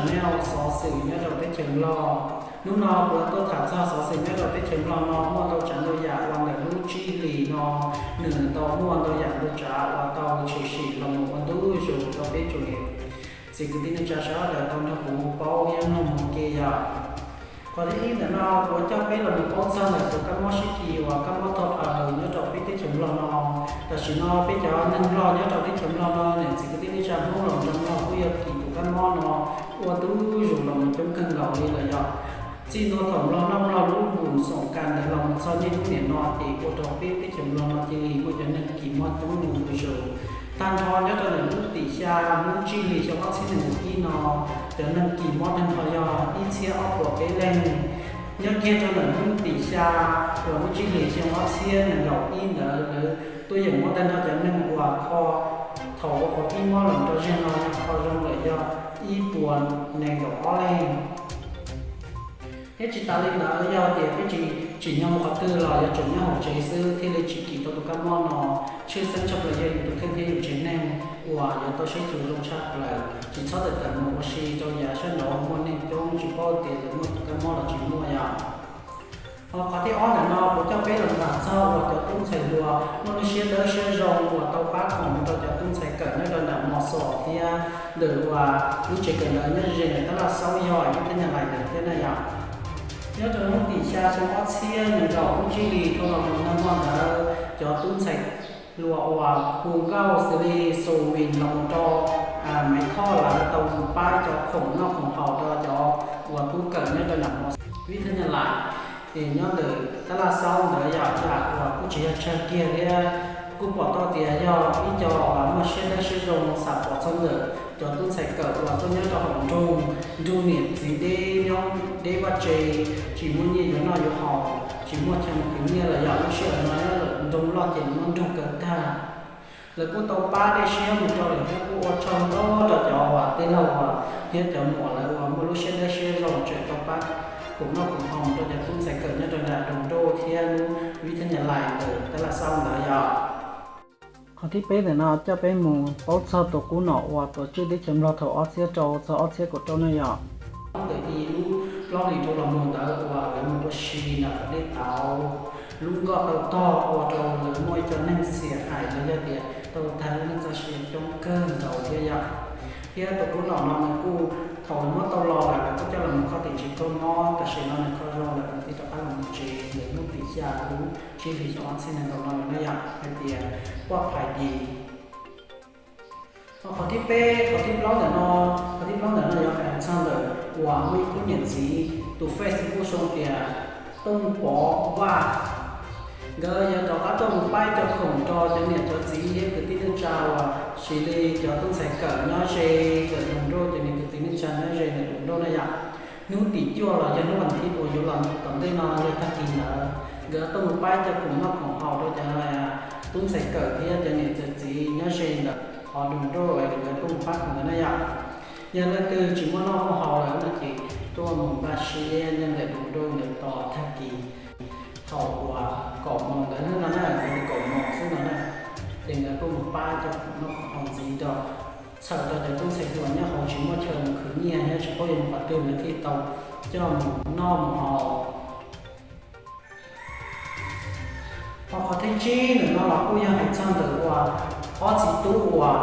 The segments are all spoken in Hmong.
Channel xov xwm nyob rau teb chaws Nplog. Hnub no kuv yuav tuaj tham txog xov xwm nyob rau teb chaws Nplog no muaj ntau tsav ntau yam uas ntawm lub tsib hlis no nws tau muaj ntau yam ntau tsav uas tau tshwm sim los mus ua ntu zus rau peb tsoom niam txiv kwv tij neej tsa sawv daws tau nrog kuv paub thiab mloog mus ua ke yom. Qhov thib ib ntawm no kuv yuav coj peb los mus paub txog ntawm tus kab mob sib kis uas kab mob thoj aws nyob rau peb teb chaws Nplog no. Tam sim no peb cov neeg Nplog nyob rau teb chaws Nplog no, niam txiv kwv tij neej tsa Hmoob los nrog Nplog kuj yog kis tus kab mob no ua ntu zus los mus coob kawg nkaus li lawm yom. Txij ntua thaum Nplog noj Nplog lub npus xoom kas ntawd los mus txog niaj hnub niam no ces ua rau peb teb chaws Nplog no cia li muaj cov neeg kis mob coob ntu zus. Tag nrho nyob rau ntawm lub tim xya lub tsib hlis xyoo ob txhiab nees nkaum ib no, cov neeg kis mob tag nrho yog ib txhiab ob puas peb leeg. Nyob kiag rau ntawm lub tim xya uas lub tsib hlis xyoo ob txhiab nees nkaum ib ntawd lawv tuaj yeem muab tag nrho cov neeg uas kho thaum ua qhov pib mob los rau zeg no yog kho zoo lawm yog ib puas nees nkaum ob leeg. Thiab tsis tas li ntawd, yog tias peb tsis tsim nyog mus qhov twg los yuav tsum nyob hauv tsev xwb thiaj li tsis kis tau tus kab mob no. Tshwj xeeb tshaj plaws yog yus tus kheej thiab yus tsev neeg uas yuav tau saib xyuas zoo tshaj plaws, tsis txhob tawm tawm mus ua si rau yav sab nraud muaj neeg coob tsis paub tias lawv muaj tus kab mob los tsis muaj yom. Qhov thib ob ntawm no kuv coj peb los tham txog uas cov tub ntxhais hluas muaj lub siab dawb siab zoo uas tau pab khoom rau cov tub ntxhais kawm nyob rau ntawm Mos Xos thiab ntawm uas lub tsev kawm ntawv nyob ze ntawm tab laj xaub yog ib thab nyas lais ntawd thiab na yom. Nyob rau hnub tim xya xyoo ob txhiab nees nkaum lub tsib hlis dhau los mus nag hmo ntawd, cov tub ntxhais hluas uas hu nkauj xws li Xus Mis los mus rau Maiv Thoj lawv tau mus pab cov khoom noj khoom haus rau cov uas tub kawm nyob rau ntawm Mos Xos ib thab nyas lais es nyob ntawm tab laj xaub ntawd yom, yam uas kuj tsis yog tsawg kiag thiab kuj pom tau tias yog ib co uas muaj siab dawb siab zoo xam pom txog ntawm cov tub ntxhais kawm uas tuaj nyob rau hauv nroog, nrug niam txiv deb nyob deb vaj tse, tsis muaj nyiaj yuav noj yuav haus, tsis muaj chaw mus khwv nyiaj los yog lub sij hawm no nyob nroog loj ces muab nrog kaw tag. Lawv kuj tau pab dej siab mus rau lawm thiab kuj ua tsaug ntau rau cov uas tij laug uas thiab cov muam lawv uas muaj lub siab dawb siab zoo tseem tau pab khoom noj khoom haus rau cov tub ntxhais kawm nyob rau nram nroog Nroj thiab lub vib thab nyas lais ntawm tab laj xaub ntawd yom. Qhov thib peb ntawm no coj peb mus paub txog tus qub nom uas tuav tswj teb chaws Nplog thaum ob txhiab rau txog ob txhiab kaum rau na yom. Ntawm ib lub plaub hlis dhau los mus ntawd uas lawv mus ua si nram dej tauv, lub nkoj tau tog ua rau lawv muaj ib co neeg xiam hais los yog tias tau tag lub neej txoj sia coob kawg nkaus thiab yom. Thiab tus qub nom no nws kuj thaum lawv muab tau los lawm lawv kuj coj los mus kho tim tsev kho mob, tam sim no nws kho zoo lawm nws thiaj rov qab los mus tsev ntawm hnub tim xya lub tsib hlis xyoo ob txhiab nees nkaum no lawm na yom, hais tias Poj Phais Dis. Qhov thib peb, qhov thib plaub ntawm no, qhov thib plaub ntawm no yuav hais txog ntawm uas muaj ib khub niam txiv tus Facebook zoo tias Tooj Pov Vaj. Nkawd yuav rov qab tuaj mus pab cov khoom rau cov niam cov txiv thiab kwv tij neej tsa uas xws li cov tub ntxhais kawm nyob ze ntawm Dum Nroj, cov niam kwv tij neej tsa nyob ze ntawm Dum Nroj na yom. Hnub tim cuaj los yog hnub vas thib uas yuav los tom ntej no yog tag kis ntawd, nkawd tuaj mus pab cov khoom noj khoom haus rau cov tub ntxhais kawm thiab cov niam cov txiv nyob ze ntawm qhov Dum Nroj, nkawd tuaj mus pab khoom ntawd na yom. Yog leej twg tsis muaj noj muaj haus lawm no ces tuaj mus npaj siab nyob ntawm Dum Nroj ntawd tos tag kis thaum uas kaum moos ntawd no na, kaum moos xwb no na, ces nkawd tuaj mus pab cov khoom noj khoom haus ntxiv rau, txhawm rau cov tub ntxhais hluas nyob hauv tsis muaj chaw mus khwv nyiaj thiab tsis paub yuav mus qhov twg nkawd thiaj tau coj mus noj mus haus. Ho qhov thib tsib ntawm no los kuj yog hais txog ntawm uas ob txiv tub uas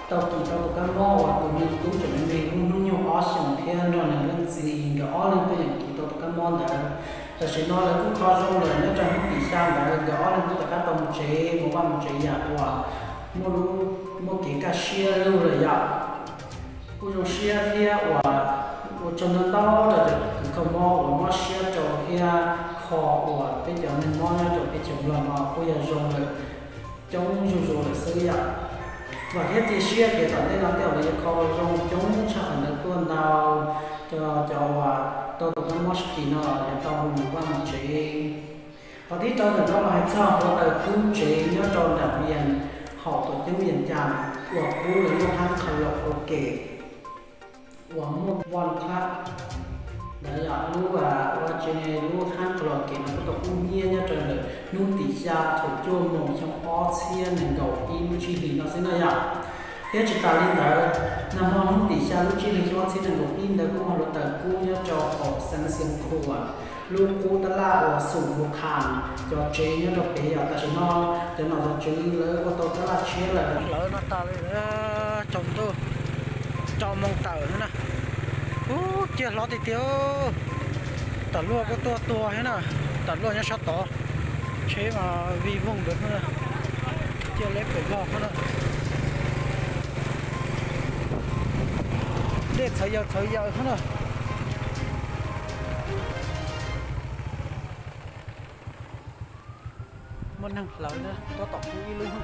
tau kis tau tus kab mob uas tus me tub tseem me me lub hnub nyoog ob xyoos thiab nrog nws leej txiv, nkawd ob leeg tuaj yeem kis tau tus kab mob ntawd. Tam sim no lawv kuj kho zoo lawm, nyob rau hnub tim xya ntawd nkawd ob leeg kuj rov qab tau mus tsev, mus vaj mus tsev yam uas muaj lub, muaj kev kaj siab lug lawm yom. Kuj zoo siab thiab uas ua tsaug ntau ntau rau cov kws kho mob uas mob siab rau thiab kho uas peb cov neeg mob nyob rau peb chaw Nplog no kuj yog zoo lawm coob zuj zus lawm xwb yom. Vam thiab cia siab tias tom ntej no tej zaum lawv yuav kho zoo coob tshaj qhov ntawd tuaj ntau, rau cov uas tau tus kab mob sib kis no los yuav tau mus vaj mus tsev. Qhov thib rau ntawm no los hais txog hluav taws kub tsev nyob rau nram Vias Haum Tuam Ceeb Vias Cas uas kub lawv lub hab karaoke uas muaj Von Club ntawd yom, lub, ua tsev, lub hab karaoke no kuj tau kub hnyiab nyob rau ntawm hnub tim xya thaum cuaj moos xyoo ob txhiab nees nkaum ib lub tsib hlis no xwb no yom. Thiab tsis tas li ntawd, nag hmo hnub tim xya lub tsib hlis xyoo ob txhiab nees nkaum ib ntawd Kuj muaj hluav taws kub nyob rau hauv xeev Xiav Khuam, lub qub tab laj uas Xum Hu Kham, cov tsev nyob rau pem yom. Tam sim no cov nom cov tswv lawv ua tau tab laj tshiab lawm. Lawv no tas li, tsaus ntuj, rau moos tawm na. Ub, ciaj hlob tiag tiag. Tam luaj kuj tuaj tua thiab na, tam luaj nyob sab tod, tsheb mas vij voog ntawd na, ciaj leb pem vog na. Dej txhawv yaws txhawv yaws thiab na. Muaj neeg hlawv na, tab tom kub ib lub.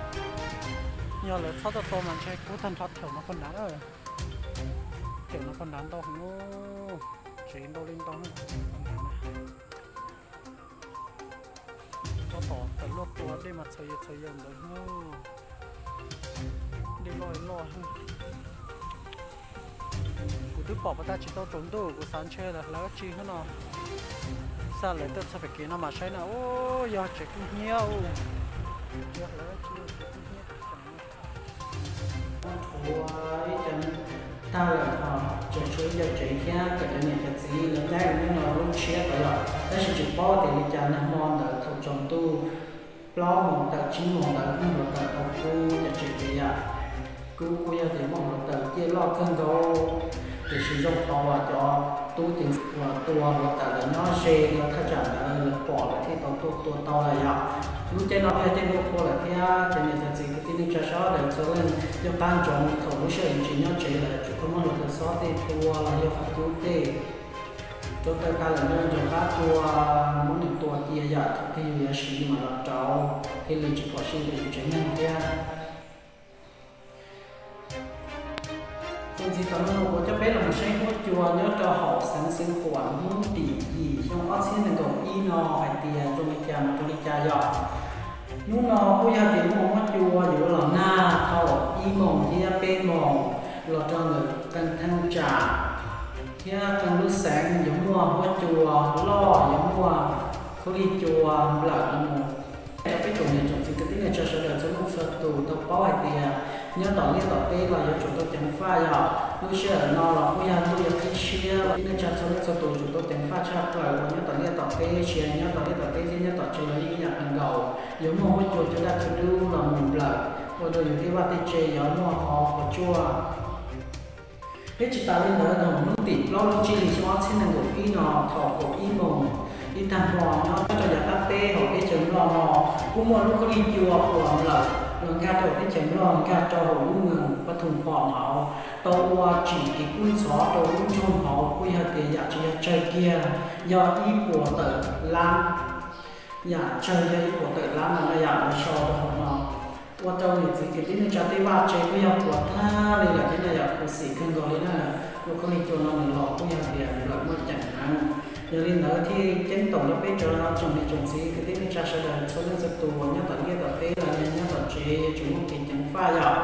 Yog lawv txhob tuaj tua mas ntshe kub tag nrho theem no pog nrad. Theem no pog nrad ntau heev, tsev ntau li ntau. Tab tom tawm luaj tua dej mas txhawv yaws txhawv yaws ntawd. Dej loj loj. Kuv twb pom pas tag tsis tau tsaus ntuj, kuv xav ntshe lawv hlawv dab tsi thiab no. Xa lawv tuaj txog pem kev no mas saib na, ub, yog tsev kub hnyiab. Yog hlawv dab tsi, tsev kub hnyiab. Ua ib co tag lawm ho tseem tshuav ib co tsev thiab, kom cov niam cov txiv lawv nyob no lub tshiab tod los, tab sis tsis paub tias li cas nag hmo ntawd thaum tsaus ntuj plaub moos tawm tsib moos ntawd muaj hluav taws tau kub cov tsev pem yom. Kub kuj yog tias muaj hluav taws ciaj loj kawg nkaus, tiam sis zoo qhov uas cov tub ceev xwm uas tua hluav taws lawv nyob ze rau thaj tsam ntawd lawv pom lawv thiaj tau tuaj tua tau lawm yom. Lub caij no yog caij ntuj qhua lawm thiab cov niam cov txiv kwv tij neej tsa sawv daws txhua leej coj qab ntsoov, thaum lub sij hawm tsis nyob tsev lawm tsuas tau muab hluav taws xob tej tua los yog qhov cub tej rau taw tas lawm no rov qab tua, muab nws tua cia yom, thaum twg yus yuav siv mas los rauv thiaj li tsis pom sij rau yus tsev neeg thiab. Txuas ntxiv tom no kuv coj peb los mus saib huab cua nyob rau hauv xeev Xeev Khuam hnub tim yim xyoo ob txhiab nees nkaum ib no hais tias zoo li cas mas zoo li cas yom. Hnub no kuj yog tias muaj huab cua yuav los nag thaum ib moos thiab peb moos los rau ntawm qee theej tsam thiab qee lub xeev yuav muaj huab cua loj, yuav muaj khaub lig cua nplawm los mus. Rau peb tsoom niam tsoom txiv kwv tij neej tsa sawv daws txhua leej txhua tus tau paub hais tias nyob tom liaj tom teb los yuav tsum tau ceev faj yom. Lub sij hawm no los kuj yog ntuj yuav qhib siab los kwv tij neej tsa txhua leej txhua tus tsum tau ceev faj tshaj plaws uas nyob tom liaj tom teb, sis nyob tom liaj tom teb thiab nyob tom tsev los yeej ib yam kawg nkaus. Yuav muaj huab cua cua daj cua dub los mus nplawm ua rau yus tej vaj tej tsev yuav muaj qhov puas tsuaj. Thiab tsis tas li ntawd, thaum hnub tim plaub lub tsib hlis xyoo ob txhiab nees nkaum ib no thaum kaum ib moos ib tag hmo nyob rau yav qab teb hauv teb chaws Nplog no kuj muaj lub khaub lig cua uas nplawm los nkag rau teb chaws Nplog, nkag rau hauv lub moos Pab Thum Phom hauv, tau ua tsim kev kub ntxhov rau lub nroog hauv kuj yog tias yam tsis yog tsawg kiag, yog ib puas tawm lab. Yam tsawg yog ib puas tawm lab no na yam uas sau rau hauv no, ua rau niam txiv kwv tij neej tsa tej vaj tsev kuj yog puas tag li lawm thiab na yom, khuv xim kawg nkaus li na. Lub khaub lig cua no nws los kuj yog tias nplawm muaj ceem heev. Yog li ntawd thiaj ceeb toom rau peb cov tsoom niam tsoom txiv kwv tij neej tsa sawv daws txhua leej txhua tus uas nyob tom liaj tom teb los yog nyob tom tsev yuav tsum muaj kev ceev faj yom.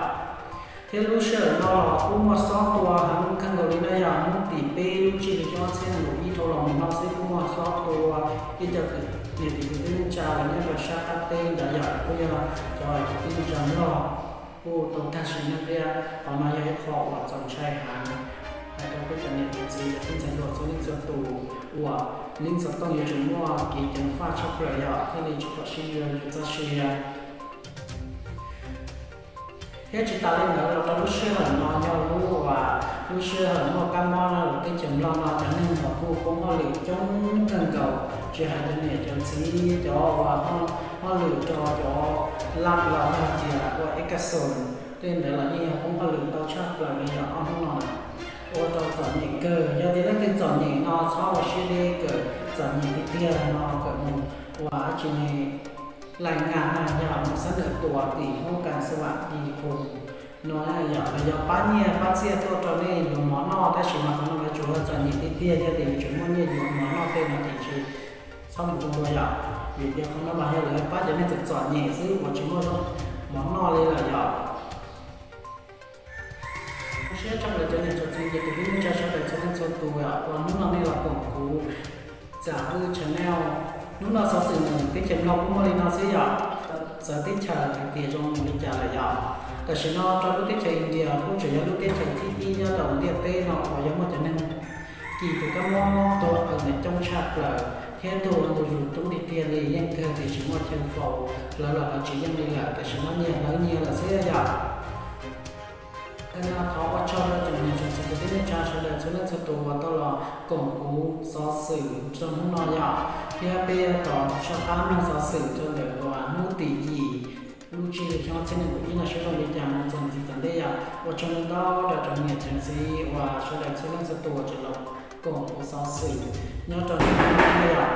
Thiab lub sij hawm no los kuj muaj xob tua heev kawg nkaus li na yom, hnub tim peb lub tsib hlis xyoo ob txhiab nees nkaum ib dhau los mus no xwb kuj muaj xob tua ib co kwv, niam txiv kwv tij neej tsa los nyob rau sab qab teb ntawd yom, kuj yog cov kwv tij neej tsa Nplog kuj tau tag sim neej thiab. Qhov no yog ib qho uas txaus ntshai heev, hais rau peb cov niam cov txiv cov tub ntxhais hluas txhua leej txhua tus uas neej txhua tooj yuav tsum muaj kev ceev faj tshaj plaws yom, thiaj li tsis pom sij rau yus txoj sia. Thiab tsis tas li ntawd los rau lub sij hawm no yog lub uas lub sij hawm muaj kab mob no lawm teb chaws Nplog no cov neeg uas kuj poob hauj lwm coob kawg nkaus, tsis hais cov niam cov txiv, cov uas poob hauj lwm rau cov lab los yog tias ua ib kas xoos tej ntawd los yeej yog poob hauj lwm ntau tshaj plaws li yog ob hnub no na. Ua rau txom nyem kawg, yog tias leej twg txom nyem no txhob ua siab deb, kawm txom nyem tiag tiag no kawm mus ua dab tsi ne, lais ngas no yog mus xab nawm tuam tim hoob kas xab vam di khu no yom, los yog pab nyiaj pab txiaj tuaj rau nej yuav mov noj, tab sis mas qhov no yuav tsum ua txom nyem tiag tiag, yog tias yuav tsum muaj nyiaj yuav mov noj tej no ces tsis txhob mus ua yom, vim tias qhov no mas yog lawv pab cov neeg txom txom nyem xwb uas tsis muaj mov noj li lawm yom. Zoo siab tshaj plaws cov niam cov txiv ces kwv tij neej tsa sawv daws txhua leej txhua tus uas hnub no nej los koom kuv txam wb channel. Hnub no xov xwm mus teb chaws Nplog kuj muaj li no xwb yom. Txawv teb chaws hais tias zoo mus li cas lawm yom. Tam sim no rau lub teb chaws India kuj tseem yog lub teb chaws thib ib nyob rau ntiaj teb no uas yog muaj cov neeg Kis tus kab mob tuag qw ntawd coob tshaj plaws thiab tuag ua ntu zus coob tiag tiag li, yeej kawg tiam sis muaj chaw faus, lawv los lawv tsis yeej li lawm, tiam sis no nyias lawv nyias lawm xwb yom. Yog li no thov ua tsaug rau tsoom niam tsoom txiv kwv tij neej tsa sawv daws txhua leej txhua tus uas tau los koom kuv xov xwm rau hnub no yom, thiab peb yuav tau soj qab mloog xov xwm rau ntawm uas hnub tim yim lub tsib hlis xyoo ob txhiab nees nkaum ib no seb zoo li cas mus txog ntxiv tom ntej yom. Ua tsaug ntau ntau rau tsoom niam tsoom txiv uas sawv daws txhua leej txhua tus uas tseem los koom kuv xov xwm nyob rau hnub no yom.